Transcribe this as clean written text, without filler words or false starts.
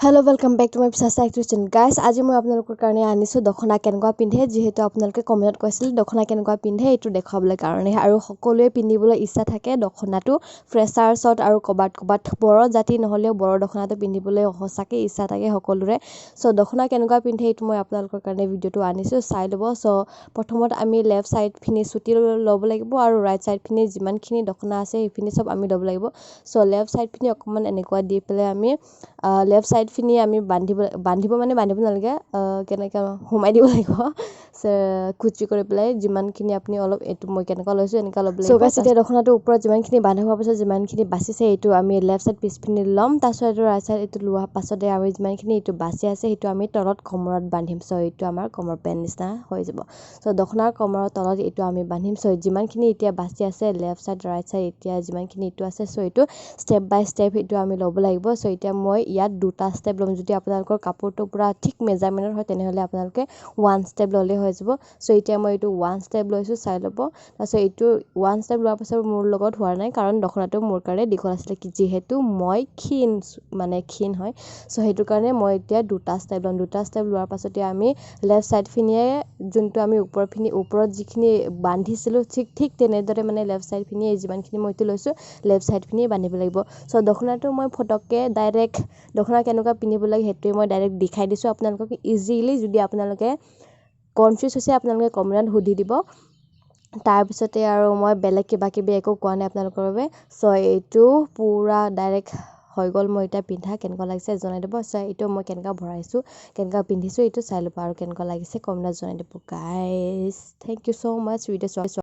Hello, welcome back to my পিছা ক্ৰিশ্চিয়ান গাইছ। আজি মই আপোনালোকৰ কাৰণে আনিছোঁ দখনা কেনেকুৱা পিন্ধে। যিহেতু আপোনালোকে কমেণ্টত কৈছিল দখনা কেনেকুৱা পিন্ধে, এইটো দেখুৱাবলৈ কাৰণে। আৰু সকলোৱে পিন্ধিবলৈ ইচ্ছা থাকে দখনাটো ফ্ৰেছাৰ্ছত আৰু ক'ৰবাত ক'ৰবাত। বড়ো জাতি নহ'লেও বড়ো দখনাটো পিন্ধিবলৈ সঁচাকৈ ইচ্ছা থাকে সকলোৰে। চ' দখনা কেনেকুৱা পিন্ধে, এইটো মই আপোনালোকৰ কাৰণে ভিডিঅ'টো আনিছোঁ, চাই ল'ব। চ' প্ৰথমত আমি লেফ্ট ছাইডখিনি চুটি ল'ব লাগিব আৰু ৰাইট ছাইডখিনি যিমানখিনি দখনা আছে, সেইখিনি চব আমি ল'ব লাগিব। চ' লেফ্ট ছাইডখিনি অকণমান এনেকুৱা দি পেলাই আমি লেফ্ট ছাইডখিনি আমি বান্ধিব, বান্ধিব মানে বান্ধিব নালাগে, কেনেকৈ সোমাই দিব লাগিব, কুচি কৰি পেলাই যিমানখিনি আপুনি অলপ, এইটো মই কেনেকুৱা লৈছোঁ, এনেকুৱা ল'ব লাগিব। চ' এতিয়া দখনাটোৰ ওপৰত যিমানখিনি বান্ধা হোৱাৰ পাছত যিমানখিনি বাচিছে, এইটো আমি লেফ্ট ছাইড পিছপিনে ল'ম। তাৰপিছত এইটো ৰাইট ছাইড এইটো লোৱাৰ পাছতে আমি যিমানখিনি এইটো বাচি আছে, সেইটো আমি তলত কমৰত বান্ধিম। চ' এইটো আমাৰ কমৰ পেণ্ট নিচিনা হৈ যাব। চ' দখনাৰ কমৰৰ তলত এইটো আমি বান্ধিম। চ' যিমানখিনি এতিয়া বাচি আছে, লেফ্ট ছাইড, ৰাইট ছাইড, এতিয়া যিমানখিনি এইটো আছে, চ' এইটো ষ্টেপ বাই ষ্টেপ এইটো আমি ল'ব লাগিব। চ' এতিয়া মই ইয়াত দুটা ষ্টেপ ল'ম। যদি আপোনালোকৰ কাপোৰটো পূৰা ঠিক মেজাৰমেণ্টত হয়, তেনেহ'লে আপোনালোকে ওৱান ষ্টেপ ল'লেই হৈ যাব। চ' এতিয়া মই এইটো ওৱান ষ্টেপ লৈছোঁ, চাই ল'ব। তাৰপিছত এইটো ওৱান ষ্টেপ লোৱাৰ পাছত মোৰ লগত হোৱা নাই, কাৰণ দখনাটো মোৰ কাৰণে দীঘল আছিলে, যিহেতু মই ক্ষীণ, মানে ক্ষীণ হয়। চ' সেইটো কাৰণে মই এতিয়া দুটা ষ্টেপ ল'ম। দুটা ষ্টেপ লোৱাৰ পাছতে আমি লেফ্ট ছাইডখিনিয়ে যোনটো আমি ওপৰখিনি, ওপৰত যিখিনি বান্ধিছিলোঁ, ঠিক তেনেদৰে মানে লেফ্ট ছাইডখিনিয়ে যিমানখিনি মই এইটো লৈছোঁ, লেফ্ট ছাইডখিনিয়ে বান্ধিব লাগিব। চ' দখনাটো মই ফটককৈ ডাইৰেক্ট দখনা কেনেকুৱা পিন্ধিব লাগে, সেইটোৱে মই ডাইৰেক্ট দেখাই দিছোঁ আপোনালোকক ইজিলি। যদি আপোনালোকে কনফিউজ হৈছে, আপোনালোকে কমেণ্টত সুধি দিব। তাৰপিছতে আৰু মই বেলেগ কিবা কিবি একো কোৱা নাই আপোনালোকৰ বাবে। চ' এইটো পূৰা ডাইৰেক্ট হৈ গ'ল। মই এতিয়া পিন্ধা কেনেকুৱা লাগিছে জনাই দিব। চ' এইটো মই কেনেকুৱা ভৰাইছোঁ, কেনেকুৱা পিন্ধিছোঁ, এইটো চাই ল'ব আৰু কেনেকুৱা লাগিছে কমেণ্টত জনাই দিব। Guys, thank you so much video চোৱা।